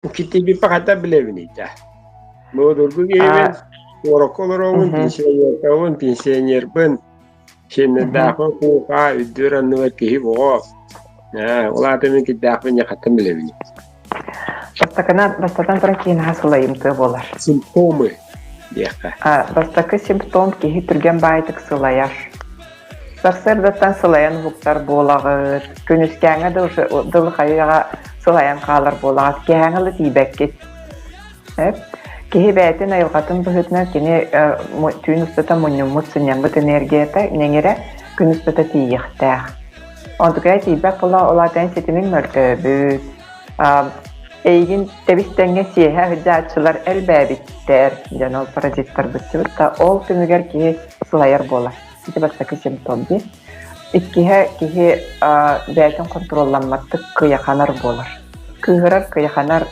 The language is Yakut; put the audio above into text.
Киттийбиппэ хайдах билэбиний да? Боодургу киһибин, куоракка олоробун, пенсионеркабын, пенсионербын, сиэннэрдээхпин куукаа, үрдүөр анныгар киһи боҕо. Ол аата мин кирдээхпин дьэ хаттан билэбиний? Бастакынан, бастатан туран киһи наһаа сылайымтыа буолар. Симптомы диэххэ. Бастакы симптом киһи түргэн баайытык сылайар. Сарсыардаттан сылайан уһуктар буолаҕыт, күнүскээҥҥэ да уже дылы хайыаҕа сылайан хаалар буолаҕыт, киэһээҥҥи ыла тиийбэккит. Киһи бэйэтин айылҕатын быһыытынан кини түүн устата мунньуммут, сынньаммыт энергията нэҥирэ күн устата тиийиэхтээх. Онтукайа тиийбэт буола ол аата эн ситимиҥ мөлтөөбүт, эйигин тэбис-тэҥҥэ сиэһэ сылдьааччылар элбээбиттэр диэн ол паразиттарбыт да ол түмүгэр киһи сылайар буолар. Ити бастакы симптом дии. Иккиһэ киһи бэйэтин хонтуруолламматтык кыйаханар буолар. Кыыһырар, кыйаханар.